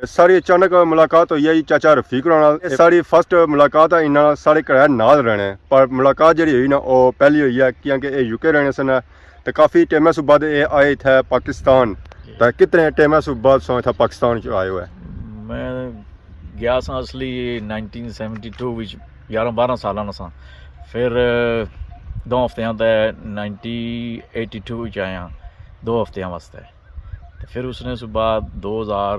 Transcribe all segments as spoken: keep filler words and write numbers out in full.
ساڑی اچانک ملاقات ہوئی ہے جی چاچا رفیق ہوراں نال۔ اے ساڑی فرسٹ ملاقات ہے انہاں نال، ساڑے گھرے نال رہنے، پر ملاقات جیڑی ہوئی نا، او پہلی ہوئی ہے، کیونکہ اے یو کے رہنے سن تے کافی ٹائمے سوں بعد اے آئے اتھے پاکستان۔ تے کتنے ٹائمے سوں بعد سو اتھے پاکستان چ آئے ہوئے؟ میں گیا ساں اصلی نائنٹین سیونٹی ٹو وچ، گیارہ بارہ سالاں نا ساں۔ پھر دو ہفتیاں تے نائنٹین ایٹی ٹو وچ آیا، دو ہفتیاں واسطے۔ تے پھر اس نے سوں بعد دو ہزار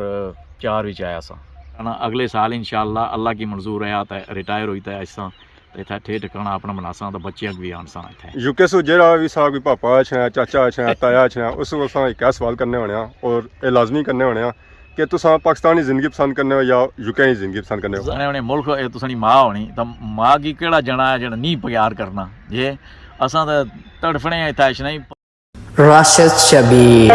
چار وچ آیا ساں۔ انا اگلے سال انشاءاللہ اللہ کی منظور رہیا تے ریٹائر ہوئی تے اچھساں تے اتھے ٹھے ٹھکانا اپنا بناساں تے بچیاں کی بھی آنساں اتھے۔ یو کے سو جیڑا وی سا کوئی پاپا اچھنا، چاچا اچھنا، تایا اچھنا، اس کو اساں ایک سوال کرنے ہونے ہاں اور اے لازمی کرنے ہونے ہاں کہ تساں پاکستان نی زندگی پسند کرنے ہو یا یو کے نی زندگی پسند کرنے ہو؟ جانے ہونے ملک اے تساں نی ماں ہونی، تاں ماں کی کیڑا جنا ہے جڑا نہیں پیار کرنا؟ جے اساں تے تڑفنے اتھے اچھنا ہی۔ راشد شبیر۔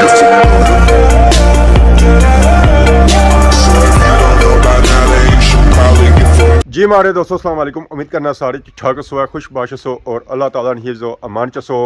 جی ماڑے دوستو، السلام علیکم۔ امید کرنا سارے ٹھیک ٹھاک سو، خوش باش سو اور اللہ تعالیٰ نے حفظ و امان چ سو۔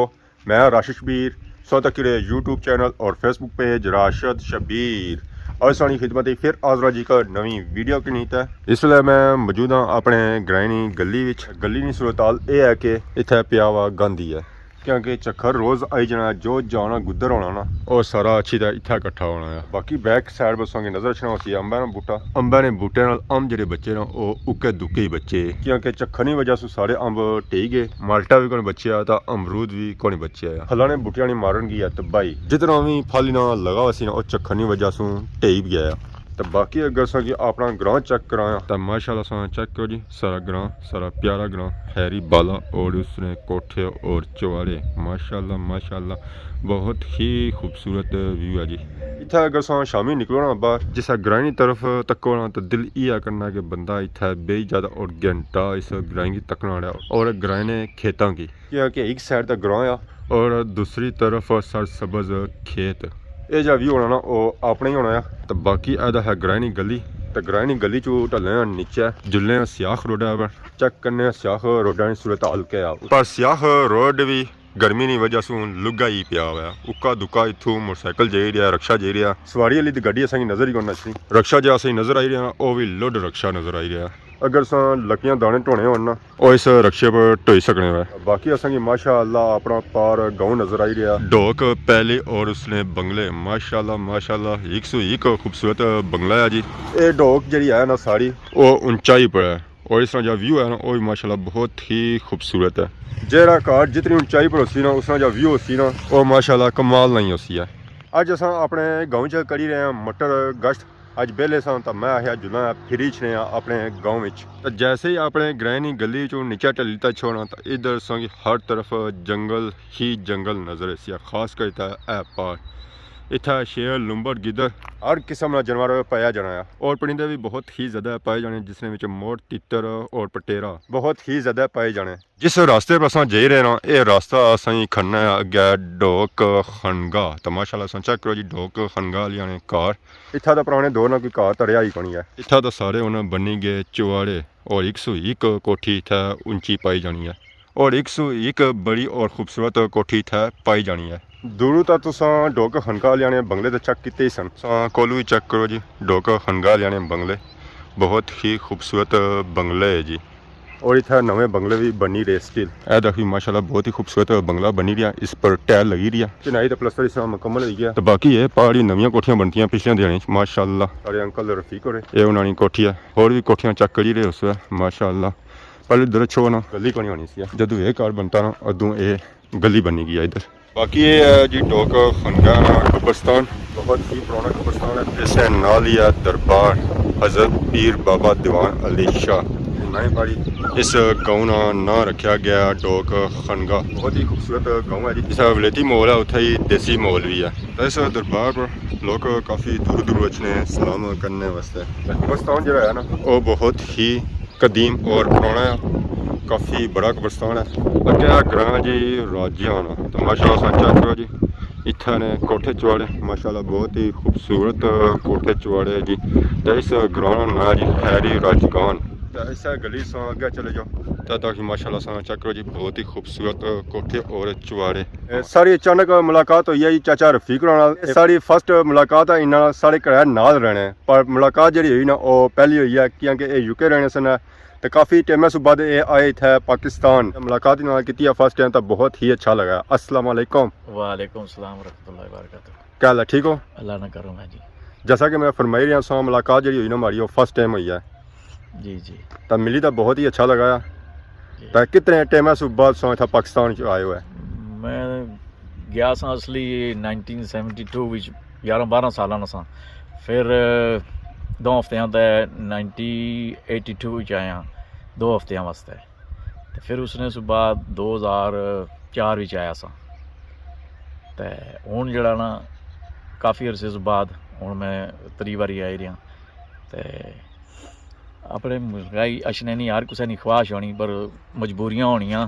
میں راشد شبیر، سو تک کیڑے یوٹیوب چینل اور فیس بک پیج راشد شبیر۔ اور سانی خدمت ہی پھر حاضر جی کا نویں ویڈیو کی نیت ہے۔ اس لیے میں موجود ہاں اپنے گرائنی گلی وچ۔ گلی نی صورتحال اے ہے کہ اتھے پیا ہوا گاندھی ہے۔ کیونکہ چکھر روز آئی جانا، جو جانا گدر ہونا نا، او سارا اچھی طرح اتھا اکٹھا ہونا ہے۔ باقی بیک سائیڈ بس سانگے نظر اچھنا ہوسی امباں نا بوٹا۔ امباں نے بوٹے نال امب جڑے بچے نا، او اکے دکے ہی بچے، کیونکہ چکھر نی وجہ سوں سارے امب ٹہی گئے۔ مالٹا وی کونی بچیا تے امرود وی کونی بچیا۔ پھلاں نے بوٹیاں نی مارن گئی ہے تباہی۔ جتنا وی پھل انہاں لگا ہوسی نا، او چکھر نی وجہ سوں ٹہی گیا۔ تے باقی اگر اساں کی اپنا گراں چیک کرایا، تے ماشاءاللہ اساں چیک کرو جی، سارا گراں، سارا پیارا گراں، خیری بالا، اور اس نے کوٹھے اور چواڑے، ماشاءاللہ، ماشاءاللہ، بہت ہی خوبصورت ویو ہے جی۔ اتھا اگر اساں شامی نکلو نا باہر، جسا گرائیں نی طرف تکو نا، تو دل یہ کرنا کہ بندہ اتھا بے زیادہ اور گھنٹہ اس گرائیں کی تکنا رہا، اور گرائیں نے کھیتاں کی۔ کیونکہ ایک سائیڈ تے گراں آ اور دوسری طرف سرسبز کھیت۔ اے جا ویو ہونا نا، او اپنا ہی ہونا آ۔ تے باقی اے دا ہے گرائنی گلی۔ تے گرائنی گلی چوں ڈھلنے آں نیچے، جلنے آں سیاخ روڈا پر، چیک کرنے آں سیاخ روڈا نی صورتحال کیا آ۔ پر سیاخ روڈ وی گرمی نی وجہ سوں لگا ہی پیا ہوا ہے۔ اکا دکا اتھوں موٹر سائیکل جائی رہیا، رکشہ جائی رہیا۔ سواری آلی تے گڈی اساں کی نظر ہی کون اچھنی۔ رکشہ جا اساں کی نظر آئی رہیا نا، او وی لوڈ رکشہ نظر آئی رہیا۔ اگر اساں لکیاں دانے ڈھونے ہون نا، او اس رکشے پر ڈھوئی سکنے ہوئے۔ باقی اساں کی ماشاء اللہ اپنا پار گاؤں نظر آئی رہیا۔ ڈھوک پہلے اور اس نے بنگلے، ماشاء اللہ، ماشاء اللہ، ایک سو ایک خوبصورت بنگلہ ہے جی۔ اے ڈھوک جڑی ہے نا ساری، او اونچائی پر ہے، اور اس طرح جا ویو ہے نا، او بھی ماشاء اللہ بہت ہی خوبصورت ہے۔ جیڑا گھر جتنی اونچائی پر ہوسی نا، اس طرح جا ویو ہوسی نا، او ماشاء اللہ کمال نہیں ہوسی ہے۔ اج اساں اپنے گاؤں چ کری رہے ہیں مٹر گشت۔ اج بیلے ساں تاں میں آخیا جلاں پھری اچھنے آں اپنے گاؤں وچ۔ تاں جیسے ہی اپنے گرائیں نی گلی چوں نیچے ٹلی تے چھوڑاں تاں ادھر اساں کی ہر طرف جنگل ہی جنگل نظر ایسی آ، خاص کر اتھا اے پار۔ اتھا شیر، لمبر، گدڑ، ہر قسم نا جانور پایا جانا ہے۔ اور پرندے بھی بہت ہی زیادہ پائے جانے، جس نے وچ مور، تتر اور پٹیرا بہت ہی زیادہ پائے جانے۔ جس راستے پر اساں جائی رہے نا، اے راستہ اساں کی کھڑنا ہے اگے ڈھوک خنگا۔ تاں ماشاءاللہ اساں چیک کرو جی، ڈھوک خنگا آلیاں نے گھر۔ اتھا تاں پرانے دور نا کوئی گھر تاں رہیا ہی کونی ہے۔ اتھا تاں سارے ہن بنی گئے چواڑے، اور ایک سو ایک کوٹھی اتھا اونچی پائی جانی ہے، اور ایک سو ایک بڑی اور خوبصورت کوٹھی اتھا پائی جانی ہے۔ دوروں تاں تساں ڈھوک خنگا آلیاں نے بنگلے تے چیک کیتے ہی سن۔ تساں کولوں ہی چیک کرو جی، ڈھوک خنگا آلیاں نے بنگلے، بہت ہی خوبصورت بنگلے ہے جی۔ اور اتھا نویں بنگلے بھی بنی رہے سٹل۔ اے دیکھو ماشاءاللہ بہت ہی خوبصورت بنگلہ بنی رہیا، اس پر ٹائل لگی رہیا۔ چنائی تے پلستر اس طرح مکمل ہوئی گیا۔ تے باقی اے پہاڑی نویاں کوٹھیاں بنتیاں پچھلے دناں وچ، ماشاءاللہ۔ ساڑے انکل رفیق ہوئے۔ اے انہاں نی کوٹھی ہے، اور بھی کوٹھیاں چیک کری رہے اس وقت، ماشاءاللہ۔ پہلے ادھر چھو نا، گلی کونی ہونی سی۔ جدوں اے گھر بنتا نا، ادوں اے گلی بنی گئی ہے ادھر۔ باقی اے ہے جی ڈھوک خنگا نا قبرستان، بہت ہی پرانا قبرستان ہے۔ اس نے نال ہی ہے دربار حضرت پیر بابا دیوان علی شاہ نائیں پاڑی۔ اس گاؤں نا ناں رکھیا گیا ڈھوک خنگا۔ بہت ہی خوبصورت گاؤں ہے جی۔ جس طرح ولایتی ماحول ہے، اتھا ہی دیسی ماحول بھی ہے۔ تے اس دربار پر لوگ کافی دور دور اچھنے سلام کرنے واسطے۔ قبرستان جڑا ہے نا، او بہت ہی قدیم اور پرانا ہے، کافی بڑا قبرستان ہے۔ اگے آ گراں جی راجیاں نا، تو ماشاءاللہ اساں چیک کرو جی، اتھا نے کوٹھے چواڑے، ماشاءاللہ بہت ہی خوبصورت کوٹھے چواڑے جی۔ تے اس گراں نا ناں جی خیری راجگان۔ تے اسے گلی ساں اگے چلے جاؤ۔ تے تاکہ ماشاءاللہ ساں چیک کرو جی، بہت ہی خوبصورت کوٹھے اور چوارے۔ اے ساڑی اچانک ملاقات ہوئی ہے جی چاچا رفیق ہوراں نال۔ اے ساڑی فرسٹ ملاقات ہے انہاں نال، ساڑے گھر نال رہنے، پر ملاقات جڑی ہوئی نا، او پہلی ہوئی ہے، کیونکہ اے یو کے رہنے سن، تے کافی ٹائم سو بعد اے آئے اتھے پاکستان۔ ملاقات انہاں نال کیتی ہے فرسٹ ٹائم، تے بہت ہی اچھا لگا۔ السلام علیکم۔ وعلیکم السلام ورحمۃ اللہ وبرکاتہ۔ کیا حال ہے، ٹھیک ہو؟ اللہ نہ کرم ہے جی۔ جیسا کہ میں فرمائی رہا ساں، ملاقات جڑی ہوئی نا ہماری، وہ فرسٹ ٹائم ہوئی ہے۔ جی، جی۔ تے ملی تے بہت ہی اچھا لگا۔ جی۔ تے کتنے ٹائم سو بعد ساں اتھا پاکستان چ آئے ہوئے؟ میں گیا ساں اصلی نائنٹین سیونٹی ٹو وچ، گیارہ بارہ سالاں نا ساں۔ پھر دو ہفتیاں تے نائنٹین ایٹی ٹو وچ آیا، دو ہفتیاں واسطے۔ تے پھر اس نے سو بعد دو ہزار چار وچ آیا ساں۔ تے ہن جڑا نا، کافی عرصے سو بعد ہن میں تری واری آئی رہیا۔ تے اپنے ملکا ای اچھنے نی ہر کسے نی خواہش ہونی، پر مجبوریاں ہونیاں،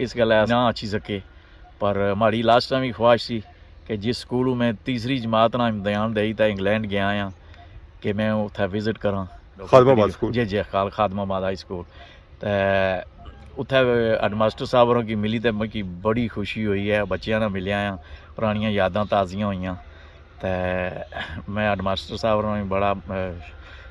اس گلا نہ اچھی سکے۔ پر ماڑی لاسٹ ٹائم وی خواہش سی کہ جس سکول میں تیسری جماعت نا امتحان دئی تے انگلینڈ گیا آں کہ میں اتھے وزٹ کراں۔ خادم آباد سکول۔ جی، جی، خال-، خادم آباد ہائی سکول۔ تے اتھے ہیڈ ماسٹر صاحب ہوراں کی ملی تے مکی بڑی خوشی ہوئی ہے، بچیاں نال ملیا آں، پرانیاں یاداں تازیاں ہوئیاں۔ تے میں ہیڈ ماسٹر صاحب ہوراں وی بڑا، اے،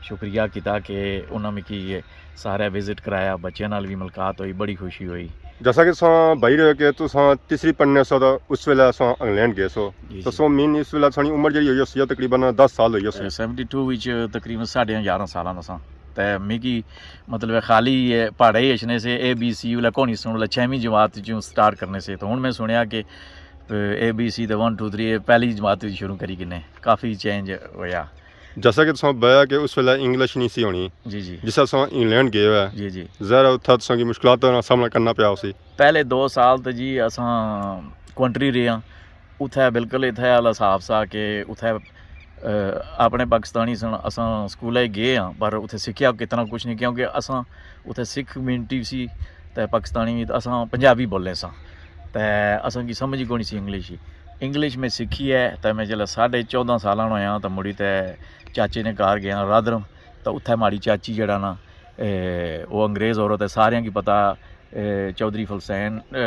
شکریہ کیتا کہ انہاں مکی یہ سارے وزٹ کرایا، بچیاں نال وی ملاقات ہوئی، بڑی خوشی ہوئی۔ جیسا کہ تساں بھائی رہے کہ تساں تیسری پڑھنے سو، تو اس ویلے تساں انگلینڈ گئے سو۔ جی، تو جی۔ سو مین اس ویلے تساں عمر جڑی ہوئی ہوسی، تقریباً دس سال ہوئی ہوسی۔ سیونٹی ٹو وچ تقریباً ساڑھے گیارہ سالاں دا ساں۔ تے میکی مطلب خالی اے پہاڑے ہی اچھنے سے، اے بی سی ولا کونی سن، ولا چھیویں جماعت چوں سٹارٹ کرنے سے۔ تو ہن میں سنیا کہ اے بی سی تے ون ٹو تھری اے پہلی جماعت وچ شروع کری کنے، کافی چینج ہویا۔ جیسا کہ تساں بتایا کہ اس ویلے انگلش نہیں سی ہونی، جی، جی۔ جس ویلے تساں انگلینڈ گئے ہوئے، جی، جی۔ ظاہر ہے اتھا تساں کی مشکلات دا سامنا کرنا پیا ہوسی۔ پہلے دو سال تے جی اساں کنٹری رہے ہاں، اتھے بالکل اتھے آلا حساب سا کہ اتھے، اے، اپنے پاکستانی سن، اساں سکولے گئے ہاں، پر اتھے سکھیا کتنا کچھ نہیں، کیونکہ اساں اتھے سکھ کمیونٹی سی، تے پاکستانی وی، تے اساں پنجابی بولنے ساں، تے اساں کی سمجھ ہی کونی سی انگلش ہی۔ انگلش میں سکھی ہے، تے میں جلے ساڑھے چودہ سالاں ہویا، تے مڑی تے چاچے نے گھر گیا رادرم، تے اتھے ماڑی چاچی جڑا نا، اے، وہ انگریز عورت ہے، ساریاں کی پتہ، اے، چودھری فلسین، اے،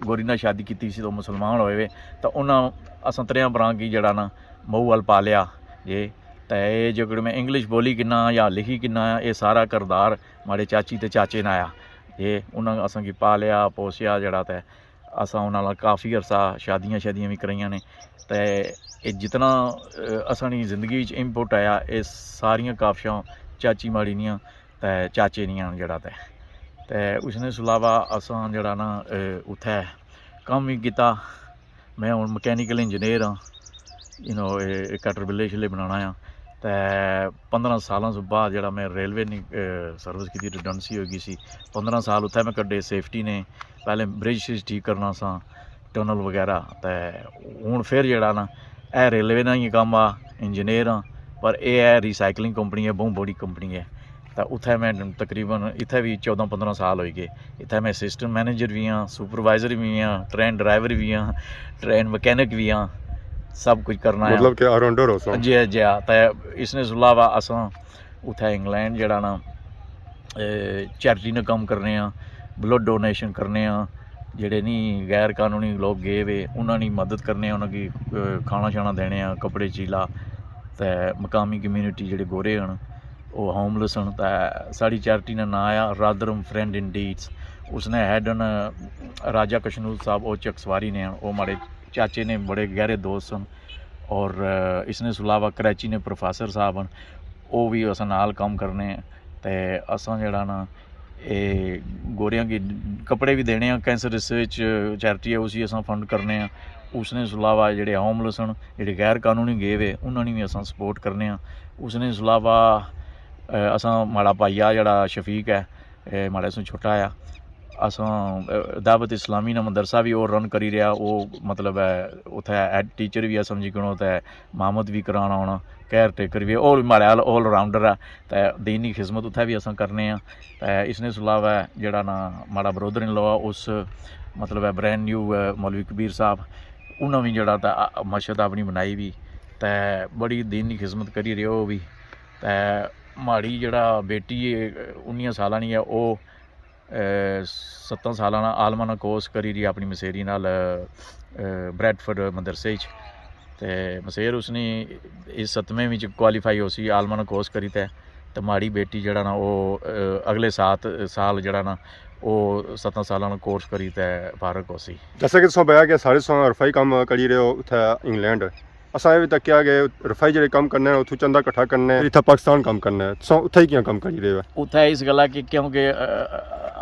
گوری نال شادی کیتی سی، تو مسلمان ہوئے وے، تے انہاں اساں تریاں بھراں کی جڑا نا، مئو ول پالیا، جے، تے اے جو کہ میں انگلش بولی کنا یا لکھی کنا، اے سارا کردار ماڑے چاچی تے چاچے نے آیا۔ اے انہاں اساں کی پالیا، پوسیا جڑا، تے اساں انہاں نال کافی عرصہ شادیاں شادیاں وی کرائیاں نے۔ تے اے جتنا، اے، اساں نی زندگی وچ انپٹ آیا، اے ساریاں کاوشاں چاچی ماڑی نیاں تے چاچے نیاں جڑا تے۔ تے اس نے علاوہ اساں جڑا نا، اے، اتھے کم وی کیتا۔ میں ہن مکینیکل انجینئر ہاں، یو نو، اے، اے کٹر بلے شلے بنانا آ۔ تے پندرہ سالاں سوں بعد جڑا میں ریلوے نی، اے، سروس کیتی، ریڈنڈنسی ہوئی گئی سی۔ پندرہ سال اتھے میں کڈے، سیفٹی نے، پہلے برج شرج ٹھیک کرنا سا، ٹنل وغیرہ۔ تے ہن پھر جڑا نا، اے ریلوے نا ہی کم آ، انجینئر ہاں، پر اے ہے ریسائیکلنگ کمپنی ہے، بہوں بڑی کمپنی ہے۔ تے اتھے میں تقریباً، اتھے وی چودہ پندرہ سال ہوئی گئے۔ اتھے میں اسسٹنٹ منیجر وی ہاں، سپروائزر وی ہاں، ٹرین ڈرائیور وی ہاں، ٹرین مکینک وی ہاں، سب کچھ کرنا ہے۔ مطلب کہ آلراؤنڈر ہو سو۔ جی ہاں، جی ہاں۔ تے اس نے علاوہ اساں اتھے انگلینڈ جڑا نا، اے، چیریٹی نا کم کرنے آں، بلڈ ڈونیشن کرنے آں، جڑے نی غیر قانونی لوگ گئے وے، انہاں نی مدد کرنے آں، انہاں کی، اے، کھانا شانا دینے آں، کپڑے چیلا، تے مقامی کمیونٹی جڑے گورے ہن، او ہوملیس ہن، تے ساڑی چیریٹی نا ناں آیا رادرم فرینڈ ان ڈیڈس۔ اس نے ہیڈ ہن راجہ کشنود صاحب، او چکسواری نے ہن، او ماڑے چاچے نے بڑے گہرے دوست ہن۔ اور، اے، اس نے علاوہ کراچی نے پروفیسر صاحب ہن، او وی اساں نال کم کرنے۔ تے اساں جڑا نا، اے گوریاں کی کپڑے وی دینے آں، کینسر ریسرچ چیریٹی ہے، اسی اساں فنڈ کرنے آں۔ اس نے علاوہ جڑے ہوملیس ہن، جڑے غیر قانونی گئے وے، انہاں نی وی اساں سپورٹ کرنے آں۔ اس نے علاوہ، اے، اساں ماڑا بھائیا جڑا شفیق ہے، اے ماڑے سوں چھوٹا آ، اساں، اے، دعوت اسلامی نا مدرسہ وی او رن کری رہیا، او مطلب ہے اتھے ہیڈ ٹیچر وی ہے سمجھی کنو تے معمد وی کرانا ہونا، کیئر ٹیکر وی، او وی ماڑے آل، آل راؤنڈر ہے۔ تے دینی خدمت اتھے وی اساں کرنے آں۔ تے اس نے علاوہ جڑا نا ماڑا برادر ان لا، اس مطلب ہے برانڈ نیو، اے، مولوی کبیر صاحب، انہاں وی جڑا تے، آ، مسجد اپنی بنائی وی، تے بڑی دینی خدمت کری رہے او وی۔ تے ماڑی جیڑا بیٹی ہے، انیاں سالاں نی ہے، او، اے، ستاں سالاں نا عالمانہ کورس کری رہی اپنی مسیری نال، اے، بریڈفورڈ مدرسے اچ۔ تے مسیر اس نی اس ستویں وچ کوالیفائی ہوسی عالمانہ کورس کری تے۔ تے ماڑی بیٹی جیڑا نا، او، اے، اگلے سات، سال جیڑا نا، او ستاں سالاں نا کورس کری تے فارغ ہوسی۔ جیسا کہ تساں بیا کہ سارے تساں رفائی کم کری رہے ہو اتھے انگلینڈ، اساں اے وی تکیا کہ رفائی جیڑے کم کرنے ہیں، اتھوں چندہ کٹھا کرنے ہیں، اتھا پاکستان کم کرنے ہیں۔ تساں اتھا ہی کیاں کم کری رہے ہو؟ اتھا اس گلا کہ کیونکہ، اے،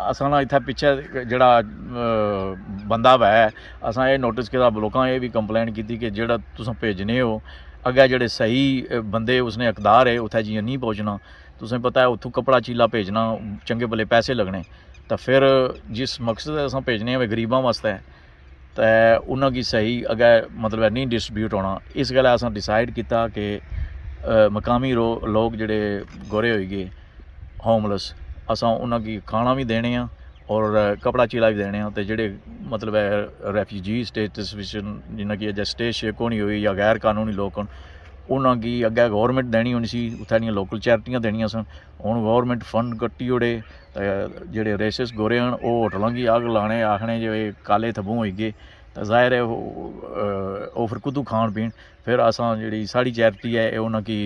اساں نا اتھا پچھے جیڑا، اے، بندہ ہے، اساں اے نوٹس کیتا، لوکاں اے وی کمپلین کیتی کہ جیڑا تساں بھیجنے ہو، اگے جیڑے صحیح، اے، بندے اس نے اقدار ہے، اتھا جیاں نہیں پہنچنا۔ تساں پتہ ہے اتھوں کپڑا چیلا بھیجنا، چنگے بھلے پیسے لگنے۔ تاں پھر جس مقصد اساں بھیجنے ہوئے غریباں واسطے، تے انہاں کی صحیح اگے مطلب ہے نہیں ڈسٹریبیوٹ ہونا۔ اس گلا اساں ڈیسائیڈ کیتا کہ، اے، مقامی رو-، لوگ جڑے گورے ہوئی گئے، ہوملیس، اساں انہاں کی کھانا بھی دینے ہاں اور کپڑا چیلا بھی دینے ہاں۔ تے جڑے مطلب ہے ریفیوجی سٹیٹس وچ، جنہاں کی اجے سٹے شے کونی ہوئی یا غیر قانونی لوگ ہن، انہاں کی اگے گورنمنٹ دینی ہونی سی، اتھے نیاں لوکل چیریٹیاں دینیاں سن۔ ہن گورنمنٹ فنڈ کٹی اوڑے، تے جیڑے ریسسٹ گورے ہن، او ہوٹلاں کی اگ لانے، آخنے جو اے کالے تھبوں ہوئی گئے، تے ظاہر ہے او، او پھر کتھوں کھان پین۔ پھر اساں جیڑی ساڑی چیریٹی ہے، اے انہاں کی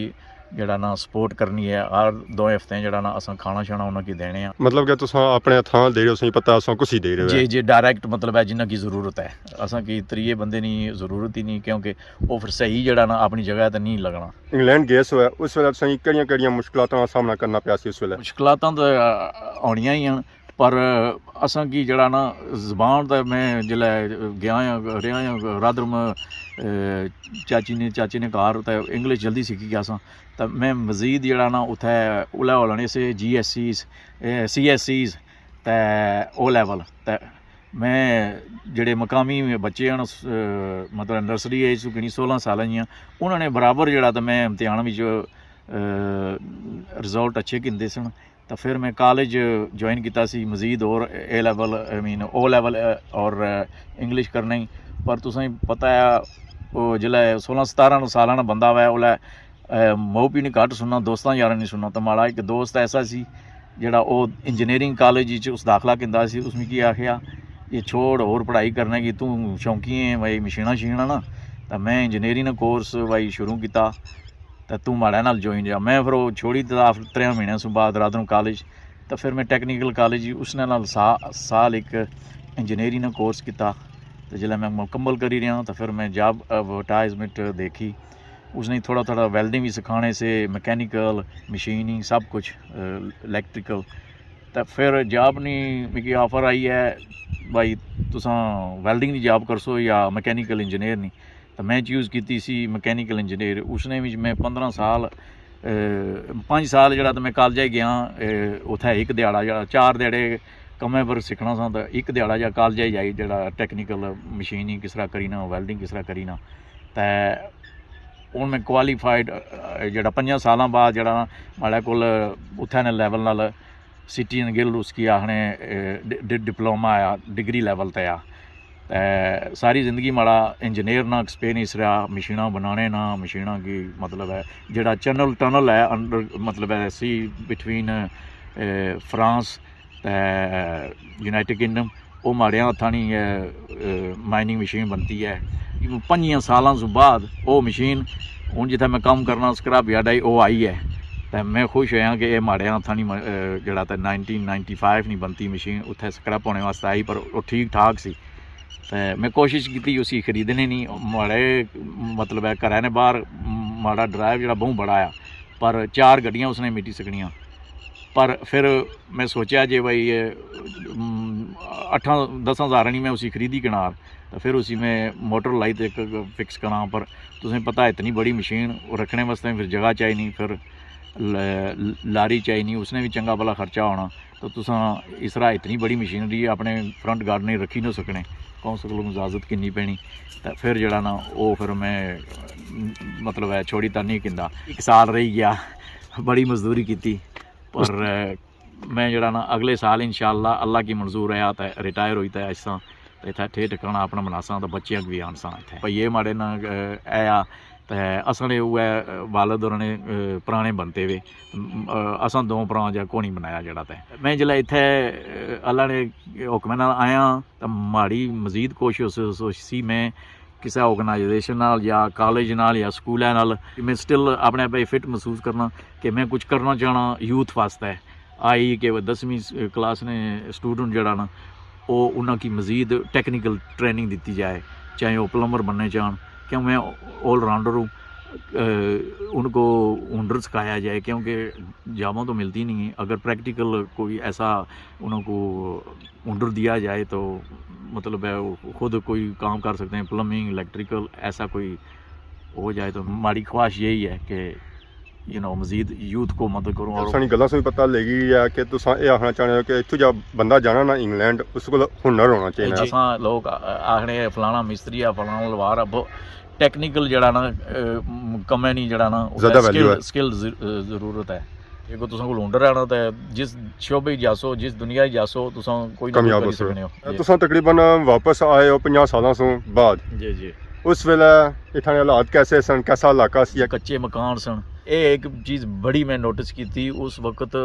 جیڑا نا سپورٹ کرنی ہے۔ ہر دو ہفتے جیڑا نا اساں کھانا شانا انہاں کی دینے آں۔ مطلب کہ تساں اپنے ہتھاں دے رہے ہو، تساں پتہ اساں کسی دے رہے ہو؟ جی، جی، ڈائریکٹ مطلب ہے جنہاں کی ضرورت ہے۔ اساں کی تریے بندے نی ضرورت ہی نہیں، کیونکہ او پھر صحیح جیڑا نا اپنی جگہ تے نہیں لگنا۔ انگلینڈ گئے سو ہے، اس ویلے تساں کی کیڑیاں کیڑیاں مشکلاتاں نا سامنا کرنا پیا سی اس ویلے؟ مشکلاتاں تے، آ، ہونیاں ہی ہن، پر اساں کی جیڑا نا زبان تے میں جلے گیا ہاں، رہیا ہاں رادرم، اے، چاچی نے، چاچی نے گھر تے انگلش جلدی سکھی گیا ساں۔ تے میں مزید جیڑا نا اتھے اولا ہولانے سے جی ایس سیز، اے، سی ایس سیز تے او لیول تے میں جیڑے مقامی بچے ہن، اس، مطلب نرسری ایج سوں گھنی سولہ سالاں نیاں، انہاں نے برابر جیڑا تے میں امتحان وچ، اے، رزلٹ اچھے گھندے سن۔ تاں پھر میں کالج جوائن کیتا سی، مزید اور اے لیول، آئی مین او لیول، اے، اور، اے، انگلش کرنے ہی۔ پر تساں کی پتہ ہے، او جلے سولہ ستارہ سالاں نا بندہ ہوئے، اولے، اے، ماؤ پیو نی گھٹ سننا، دوستاں یاراں نی سننا۔ تاں ماڑا ایک دوست ایسا سی، جیڑا او انجینئرنگ کالج اچ اس داخلہ گھندا سی، اس مکی آخیا، "یہ چھوڑ، اور پڑھائی کرنے کی، توں شوقین ہے بھائی مشیناں شیناں نا۔" تاں میں انجینئرنگ نا کورس بھائی شروع کیتا۔ تے توں ماڑے نال جوائن رہیا۔ میں پھر او چھوڑی تے تریاں مہینے سوں بعد رادرم کالج، تے پھر میں ٹیکنیکل کالج اس نے نال سا-، سال ایک انجینئرنگ نا کورس کیتا۔ تے جلے میں مکمل کری رہیا تے پھر میں جاب ایڈورٹائزمنٹ دیکھی، اس نے تھوڑا تھوڑا ویلڈنگ بھی سکھانے سے، میکینیکل، مشیننگ، سب کچھ، اے، الیکٹریکل۔ تے پھر جاب نی مکی آفر آئی ہے، بھائی تساں ویلڈنگ دی جاب کرسو یا میکینیکل انجینئر نی؟ تے میں چوز کیتی سی میکینیکل انجینئر۔ اس نے وچ میں پندرہ سال، اے، پنج سال جیڑا تے میں کالجے گیا، اے، اتھے ایک دیہاڑا جیڑا چار دیہاڑے کمے پر سکھنا سا، تے ایک دیہاڑا جا کالجے جائی جیڑا ٹیکنیکل مشیننگ کس طرح کرینا، ویلڈنگ کس طرح کرینا۔ تے ہن میں کوالیفائڈ، اے، جیڑا پنجاں سالاں بعد جیڑا ماڑے کول اتھے نے لیول نال سٹی اینڈ گلڈ اس کی آخنے، اے، ڈ-، ڈ-، ڈپلوما آیا، ڈگری لیول تے آ۔ تے ساری زندگی ماڑا انجینئر نا ایکسپیرینس رہا، مشیناں بنانے نا، مشیناں کی مطلب ہے جیڑا چینل ٹنل ہے انڈر، مطلب ہے سی بٹوین، اے، فرانس تے یونائیٹڈ کنگڈم، او ماڑیاں ہتھاں نی، اے، اے، مائننگ مشین بنتی ہے۔ پنجیاں سالاں سوں بعد او مشین ہن جتھے میں کم کرنا سکرپ یارڈ آئی، او آئی ہے۔ تے میں خوش ہویا کہ اے ماڑیاں ہتھاں نی م-، اے، جیڑا تے نائنٹین نائنٹی فائیو نی بنتی مشین اتھے سکرپ ہونے واسطے آئی، پر او ٹھیک ٹھاک سی۔ تے میں کوشش کیتی اسی خریدنے نی، ماڑے مطلب ہے گھرے نے باہر ماڑا ڈرائیو جیڑا بہوں بڑا آیا، پر چار گڈیاں اس نے مٹی سکنیاں۔ پر پھر میں سوچیا جے بھائی، اے، ام، اٹھاں دساں ہزار نی میں اسی خریدی کنار، تے پھر اسی میں موٹر لائی تے ایک فکس کراں۔ پر تساں پتہ اتنی بڑی مشین رکھنے واسطے پھر جگہ چاہی نی، پھر ل-، لاری چاہی نی، اس نے بھی چنگا بھلا خرچہ ہونا۔ تو تساں اس طرح اتنی بڑی مشینری اپنے فرنٹ گارڈن رکھی نہ سکنے، کونسل کولوں اجازت گھنی پینی۔ تے پھر جیڑا نا او پھر میں مطلب ہے چھوڑی تے نہیں گھندا۔ ایک سال رہی گیا، بڑی مزدوری کیتی، پر میں جیڑا نا اگلے سال انشاءاللہ اللہ کی منظور ہے تے ریٹائر ہوئی تے اچھساں تے اتھے ٹھے ٹھکانا اپنا بناساں تے بچیاں کی بھی آنساں اتھے۔ بھئی اے ماڑے نا، اے آ تے اساں نے اوہ والد ہوراں نے پرانے بنتے وے۔ اساں دو پراں جا کونی بنایا جڑا تے میں جلے اتھے اللہ نے حکمے نال آیا تے ماڑی مزید کوشش سی میں کسے آرگنائزیشن نال یا کالج نال یا سکولے نال، میں سٹل اپنے آپ فٹ محسوس کرنا کہ میں کچھ کرنا چاہنا یوتھ واسطے۔ آئی کہ دسویں کلاس نے سٹوڈنٹ جڑا نا، او انہاں کی مزید ٹیکنیکل ٹریننگ دتی جائے، چاہے او پلمبر بننے چاہن، کیوں میں آل راؤنڈر ہوں۔ ان کو ہنر سکھایا جائے، کیونکہ جاباں تو ملتی نہیں ہیں۔ اگر پریکٹیکل کوئی ایسا انہوں کو ہنر دیا جائے تو مطلب ہے خود کوئی کام کر سکتے ہیں، پلمبنگ، الیکٹریکل، ایسا کوئی ہو جائے تو ہماری خواہش یہی ہے کہ یو نو مزید یوتھ کو مدد کروں۔ اور سانی گلاں سوں پتہ لگی ہے کہ تساں اے آکھنا چاہنے ہو کہ اتھوں جا بندہ جانا نا انگلینڈ، اس کول ہنر ہونا چاہیے۔ اساں لوگ آکھنے فلانا مستری ہے، فلانا لوہار ہے، ٹیکنیکل جڑا نا کمے نہیں، جڑا نا زیادہ ویلیو ہے، سکل ضرورت ہے۔ اگر تساں کول ہنر رہنا تے جس شعبے جاسو، جس دنیا جاسو، تساں کوئی نہ کوئی کری سکنے ہو۔ تساں تقریباً واپس آئے ہو پنجاہ سالاں سوں بعد۔ جی جی۔ اس ویلے اتھاں نے حالات کیسے سن؟ کیسا علاقہ سی؟ کچے مکان سن۔ اے ایک چیز بڑی میں نوٹس کیتی، اس وقت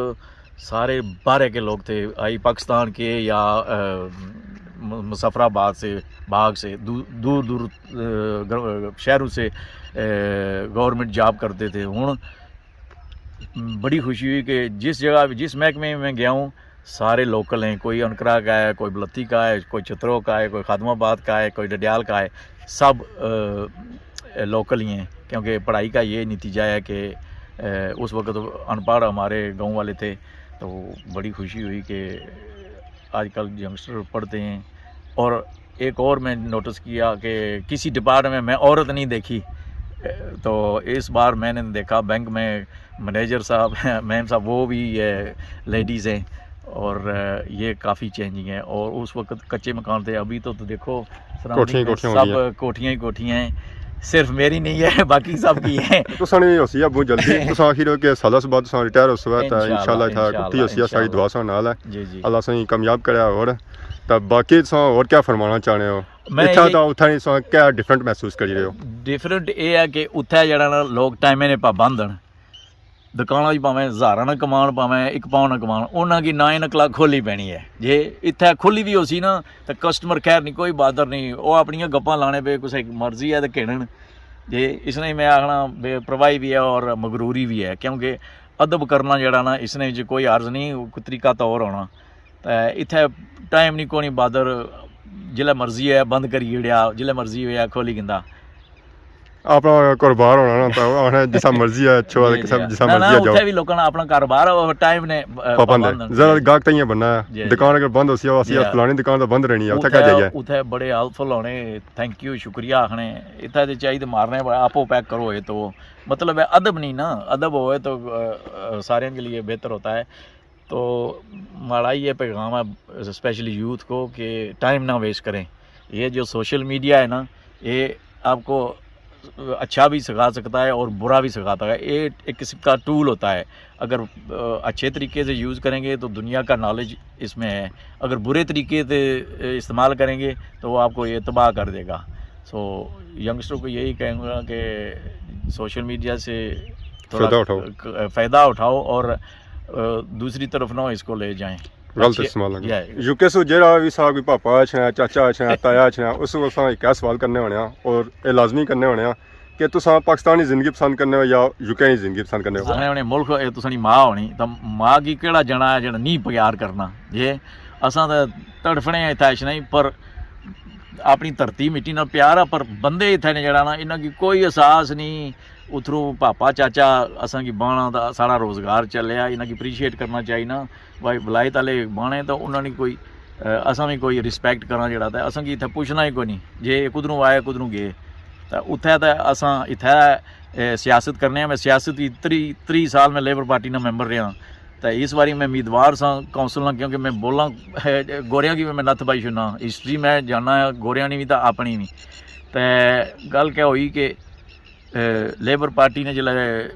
سارے باہر کے لوگ تھے، آئی پاکستان کے یا مسافر آباد سے، باغ سے، دور دور شہروں سے گورنمنٹ جاب کرتے تھے۔ ہوں بڑی خوشی ہوئی کہ جس جگہ، جس محکمے میں گیا ہوں، سارے لوکل ہیں۔ کوئی انکرا کا ہے، کوئی بلتی کا ہے، کوئی چترو کا ہے، کوئی خادم آباد کا ہے، کوئی ڈڈیال کا ہے، سب لوکل ہی ہیں۔ کیونکہ پڑھائی کا یہ نتیجہ ہے کہ اس وقت ان پڑھ ہمارے گاؤں والے تھے، تو بڑی خوشی ہوئی کہ آج کل ینگسٹر پڑھتے ہیں۔ اور ایک اور میں نوٹس کیا کہ کسی ڈپارٹمنٹ میں عورت نہیں دیکھی، تو اس بار میں نے دیکھا بینک میں منیجر صاحب، میم صاحب، وہ بھی لیڈیز ہیں، اور یہ کافی چینجنگ ہے۔ اور اس وقت کچے مکان تھے، ابھی تو دیکھو سب کوٹھیاں ہی کوٹھیاں ہیں۔ صرف میری نہیں ہے، باقی سب کی ہیں۔ تساں نے ہوسی ہے بہت جلدی، تساں آخر ہو کہ سالہ سے بعد تساں ریٹائر ہو سو ہے، تو انشاءاللہ اتھا کٹھی ہوسی ہے، ساری دعا ساں نال ہے۔ جی جی۔ اللہ سائیں کامیاب کرے۔ اور تو باقی تساں اور کیا فرمانا چاہنے ہو؟ اتھا تو اتھا نہیں، تساں کیا ڈفرنٹ محسوس کری رہے ہو؟ ڈفرنٹ اے ہے کہ اتھا جڑا نا لوگ ٹائمے نے پابند ہن۔ دکاناں وچ پاویں ہزاراں نہ کمان، پاویں ایک پاؤنڈ نہ کمان، انہاں کی نائن او کلاک کھولی پینی ہے۔ جے اتھے کھلی وی ہوسی نا، تے کسٹمر خیر نہیں، کوئی بادر نہیں، او اپنیاں گپاں لانے پے، کسے مرضی ہے تے گھنن۔ جے اس نے میں آخنا بے پرواہی بھی ہے اور مغروری بھی ہے، کیونکہ ادب کرنا جڑا نا، اس نے وچ کوئی عرض نہیں، کوئی طریقہ طور ہونا۔ تے اتھے ٹائم نہیں، کونی بادر، جلے مرضی ہے بند کری گڑیا، جلے مرضی ہویا کھولی گندا۔ اپنا کاروبار ہونا نا، تو آخنا جسا مرضی ہے، اچھو ہے، جی، جسا، جی۔ جسا نہ، نہ، مرضی ہے، جاؤ۔ اتھے بھی لوکاں نا اپنا کاروبار ہے، اور ٹائم نے، آ، پابند ہے۔ پابند ہے۔ ذرا گاہک تاں ایہہ بننا ہے۔ جی، جی۔ دکان اگر بند ہوسی، آسی، جی، ہاں۔ فلانی دکان تو بند رہنی ہے، اتھے کیا اتھے، جائیے؟ اتھے بڑے ہیلپفل ہونے، تھینک یو، شکریہ آخنے۔ اتھے تے چاہیے مارنے، آپو پیک کرو، اے تو مطلب ہے ادب نہیں نا، ادب ہوئے تو، آ، آ، سارے کے لیے بہتر ہوتا ہے۔ تو ماڑا یہ پیغام ہے اسپیشلی یوتھ کو کہ ٹائم نہ ویسٹ کریں۔ یہ جو سوشل میڈیا ہے نا، یہ آپ کو اچھا بھی سکھا سکتا ہے اور برا بھی سکھاتا ہے۔ یہ ایک قسم کا ٹول ہوتا ہے۔ اگر، آ، اچھے طریقے سے یوز کریں گے تو دنیا کا نالج اس میں ہے، اگر برے طریقے سے، آ، استعمال کریں گے تو وہ آپ کو یہ تباہ کر دے گا۔ سو، ینگسٹر کو یہی کہوں گا کہ سوشل میڈیا سے تھوڑا فائدہ اٹھاؤ۔ ک-، فائدہ اٹھاؤ اور، آ، دوسری طرف نہ اس کو لے جائیں۔ غلط اچھے، استعمال نہ کریں۔ یا، یا۔ یو کے سو جیڑا بھی سا کوئی پاپا اچھنا، چاچا اچھنا، تایا اچھنا، اس کو اساں ایک سوال کرنے ہونے ہاں اور اے لازمی کرنے ہونے ہاں کہ تساں پاکستانی زندگی پسند کرنے ہو یا یو کے نی زندگی پسند کرنے ہو؟ آخنے ہونے ملک اے تساں نی ماں ہونی، تاں ماں کی کیڑا جنا ہے جڑا نہیں پیار کرنا؟ جے اساں تاں تڑفنے ہیں اتھا اچھنا ہی، پر اپنی دھرتی مٹی نال پیار آ، پر بندے اتھے نے جڑا نا، انہاں کی کوئی احساس نہیں۔ اتھروں پاپا چاچا اساں کی بانا دا ساڑا روزگار چلیا، انہاں کی اپریشیٹ کرنا چاہیے نا۔ بھائی ولایت آلے بانے تاں انہاں نی کوئی، آ، اساں وی کوئی ریسپیکٹ کراں جڑا، تے اساں کی اتھے پوچھنا ہی کوئی نہیں جے اے کدروں آئے، کدروں گئے۔ تے اتھے تے اساں اتھے، اے، سیاست کرنے آں۔ میں سیاست وی تری، تری سال میں لیبر پارٹی نا ممبر رہیا۔ تے اس واری میں امیدوار ساں کونسل نا، کیونکہ میں بولاں، اے، گوریاں کی وی میں نتھ پائی شنا۔ ہسٹری میں جاننا ہے، گوریاں نی وی تے اپنی وی۔ تے گل کیا ہوئی کہ، اے، لیبر پارٹی نے جلے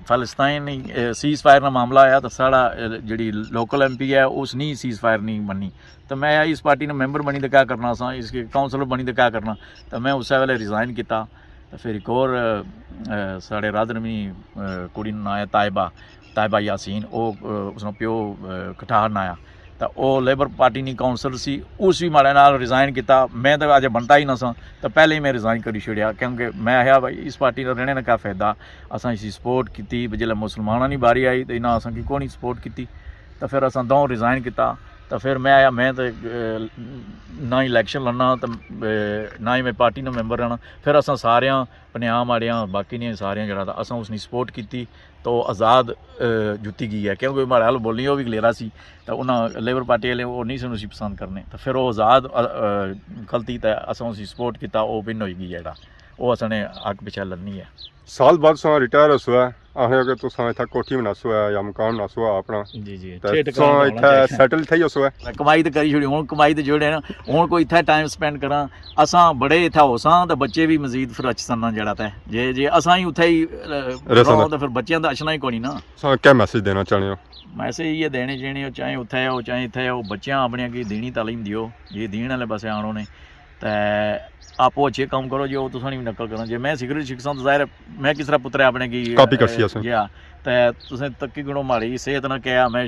فلسطین نی، اے، سیز فائر نا معاملہ آیا، تے ساڑا، اے، جڑی لوکل ایم پی ہے، اس نی سیز فائر نی منی۔ تے میں اس پارٹی نا ممبر بنی تے کیا کرنا سا، اس کے کونسلر بنی تے کیا کرنا۔ تے میں اسے ویلے ریزائن کیتا۔ تے فر ہک ہور ساڑے رادرمی کڑی نا ناں آیا طائبہ، طائبہ یاسین، او اس نا پیو کٹھار ناں آیا۔ تے او لیبر پارٹی نی کونسل سی، اس وی ماڑے نال ریزائن کیتا۔ میں تے اجے بنتا ہی نہ ساں، تے پہلے ہی میں ریزائن کری چھوڑیا، کیونکہ میں آخیا بھائی اس پارٹی نا رہنے نا کیا فائدہ؟ اساں اسی سپورٹ کیتی، جے لے مسلماناں نی باری آئی تے انہاں اساں کی کونی سپورٹ کیتی۔ تے فر اساں دونوں ریزائن کیتا۔ تے فر میں آخیا میں تے نہ الیکشن لڑنا تے نہ ہی میں پارٹی نا ممبر رہنا۔ فر اساں ساریاں اپنے آم آڑیاں باقی نے ساریاں جیڑا تھا اساں اس نی سپورٹ کیتی۔ تو آزاد جتی گئی ہے، کیونکہ ماڑے حال بولنی او وی گلیرا سی۔ تے انہاں لیبر پارٹی آلے او نی سن اسی پسند کرنے، تے فر او آزاد کھلتی تے اساں اسی سپورٹ کیتا، او ون ہوئی گئی جیڑا، او اساں نے حق پچھے لڑنی ہے۔ سال بعد ساں ریٹائر ہوسو ہے، آخنے کہ تساں اتھا کوٹھی بناسو ہے یا مکان بناسو ہے اپنا، جی جی، تے اچھے ٹکراں ساں تے ہونا اتھا چاہیے۔ سیٹل تھئی ہوسو ہے۔ کمائی تے کری چھوڑی، ہن کمائی تے جوڑے نا، ہن کوئی اتھا ٹائم سپینڈ کراں، اساں بڑے اتھا ہوساں تے بچے وی مزید فر اچسن نا جیڑا تے۔ جے جے اساں ہی اتھا ہی رہساں رہو تے فر بچیاں تے اچنا ہی کونی نا۔ ساں کیا میسج دینا چاہنے ہو؟ میسج ایہہ دینے چاہنے ہو، چاہے اتھا ہو چاہے اتھا ہو، بچیاں اپنیاں کی دینی تعلیم دیو، جے دین آلے پاسے آنو نے۔ تے آپو اچھے کم کرو جے او تساں نی وی نقل کرن۔ جے میں سگریٹ چھکساں تے ظاہر ہے میں کس طرح پترے اپنے کی کاپی کرسی اساں۔ جی ہاں۔ تے تساں تکی گنو ماڑی صحت نہ کیا، میں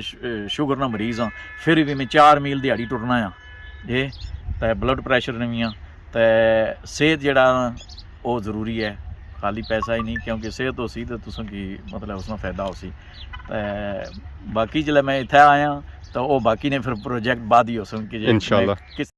شوگر نا مریض ہاں، فر وی میں چار میل دیہاڑی ٹرنا ہاں۔ جی تے بلڈ پریشر نی وی ہاں۔ تے صحت جیڑا او ضروری ہے، خالی پیسہ ہی نہیں، کیونکہ صحت ہوسی تے تساں کی مطلب اس نا فائدہ ہوسی۔ تے باقی جلے میں اتھے آیا تے او باقی نے فر پروجیکٹ بعد ہی ہوسن کہ جے انشاءاللہ۔ میں کس